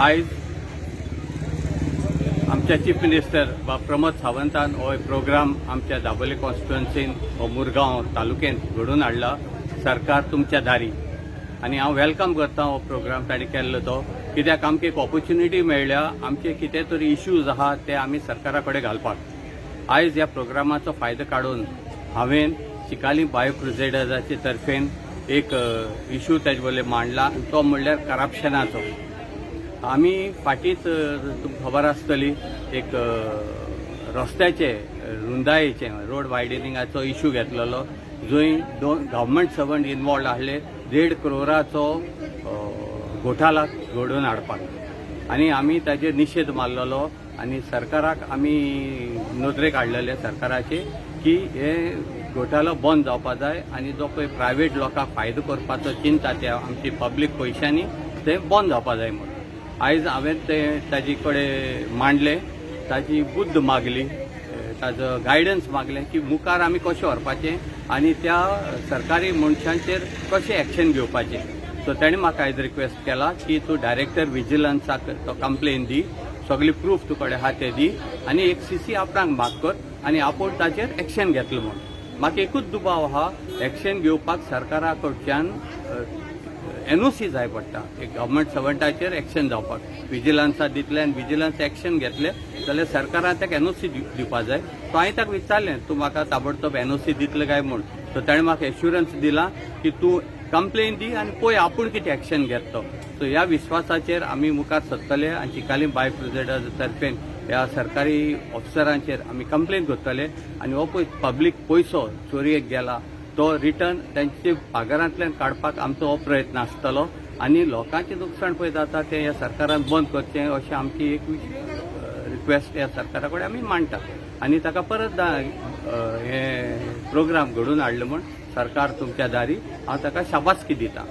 आयज आमच्या chief minister बाब प्रमोद सावंतान हो प्रोग्राम आमच्या दाबोली कॉन्स्टिट्युएन्सीन हो मुरगांव तालुक्यांत घडोवन हाडला, सरकार तुमच्या दारी. आनी हांव welcome करता हो प्रोग्राम ताणें केल्लो तो, कित्याक आमकां एक ऑपॉर्च्युनिटी मेळ्ळ्या आमचे कितें तरी इश्यूज आहा ते आमी सरकारा कडेन घालपाक. आयज ह्या प्रोग्रामाचो फायदो काडून हांवें चिकाली बायो क्रुजेडर्साचे तर्फेन एक इशू ताजे वयले मांडला आनी तो म्हणल्यार करप्शनाचो. आमी फाटींच, तुमकां खबर आसतली, एक रस्त्याचे रुंदायेचे, रोड वायडनिंगाचो इशू घेतलेलो, जंय दोन गव्हर्मेंट सर्वंट इनवॉल्ड आहले 1.5 क्रोराचो घोटाळा घडोवन हाडपाक. आनी आमी ताजेर निशेध मारलेलो आनी सरकाराक आमी नदरेक हाडलेले सरकाराचे की हे घोटाळो बंद जावपा जाय आनी जो पळय प्रायवेट लोकांक फायदो करपाचो चिंता त्या आमची पब्लीक पयशांनी, ते बंद जावपा जाय म्हणून. आयज हांवें ते ताजे कडेन मांडलें, ताजी बुद्द मागली, ताजो गायडन्स मागलें की मुखार आमी कशें व्हरपाचें आनी त्या सरकारी मनशांचेर कशें एक्शन घेवपाचें. सो ताणें म्हाका आयज रिक्वेस्ट केला की तूं डायरेक्टर विजिलन्साक तो कंप्लेन दी, सगळी प्रूफ तुकडे आहा ते दी आनी एक सीसी आपणाक मार्क कर आनी आपूण ताचेर एक्शन घेतलो म्हूण. म्हाका एकूच दुबाव आहा, एक्शन घेवपाक सरकारा कडच्यान एनओसी जाय पडटा. एक गव्हर्मेंट सर्वंटाचेर एक्शन जावपाक विजिलन्सा दितले आनी विजिलन्स एक्शन घेतले जाल्यार सरकारान ताका एनओसी दिवपा जाय. सो हांवें ताका विचारलें, तूं म्हाका ताबडतोब एनओसी दितले काय म्हूण. सो ताणें म्हाका एश्युरन्स दिला की तूं कंप्लेन दी आनी पळय आपूण कितें एक्शन घेत तो. सो ह्या विश्वासाचेर आमी मुखार सरतले आनी चिकाली बाय क्रुजेडर्स तर्फेन ह्या सरकारी ऑफिसरांचेर आमी कंप्लेन करतले आनी हो पळय पब्लीक पयसो चोरयेक गेला तो रिटर्न तांचे पगारांतल्यान काडपाक आमचो हो प्रयत्न आसतलो. आनी लोकांचें लुकसाण पळय जाता तें ह्या सरकारान बंद करचें अशें आमची एक रिक्वेस्ट ह्या सरकारा कडेन आमी मांडटा. आनी ताका परत हे प्रोग्राम घडोवन हाडले म्हूण, सरकार तुमच्या दारी, हांव ताका शाबासकी दिता.